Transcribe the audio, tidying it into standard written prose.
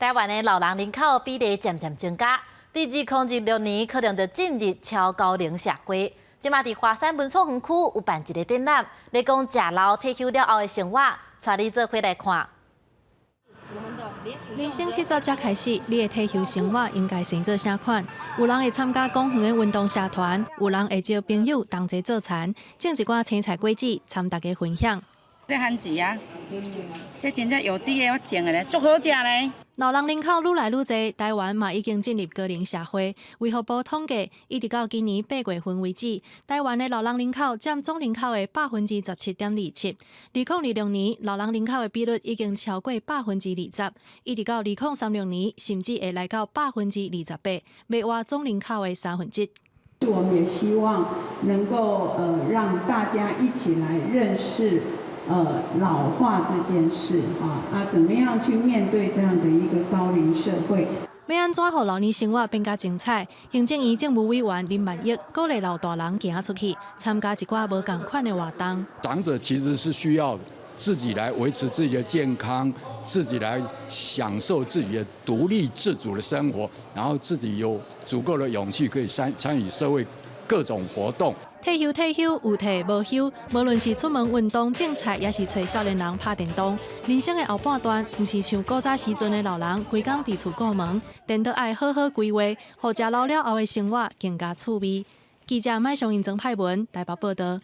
台灣的老人人口比例漸漸增加，佇2026年可能就進入超高齡社會。這馬佇華山文創園區有辦一个展覽，咧講食老退休了後的生活，帶你做伙來看。人生70才開始，你的退休生活應該生做啥款？有人會參加公園的運動社團，有人會招朋友同齊做田，種一寡青菜果子，參大家分享。這番薯啊，這真正有機的，我種的咧，足好食咧。老人人口愈來愈濟，台灣嘛已經進入高齡社會。衛福部統計，一直到今年8月份為止，台灣的老人人口佔總人口的17.27%。2026年，老人人口的比率已經超過20%，一直到2036年，甚至會來到28%，欲倚總人口的三分之一。我們也希望能夠讓大家一起來認識老化這件事啊，啊，怎麼樣去面對這樣的一個高齡社會？欲按怎予老年生活變較精彩？行政院政務委員林萬億鼓勵老大人行出去參加一寡無仝款的活動。長者其實是需要自己來維持自己的健康，自己來享受自己的獨立自主的生活，然後自己有足夠的勇氣可以參與社會各種活動。退休退休有退無休，無論是出門運動種菜，抑是揣少年人拍電動，人生的後半段，毋是像古早時陣的老人，規工佇厝顧門，顛倒愛好好規劃，予食老了後的生活更加趣味。記者麥尚英曾派文台北報道。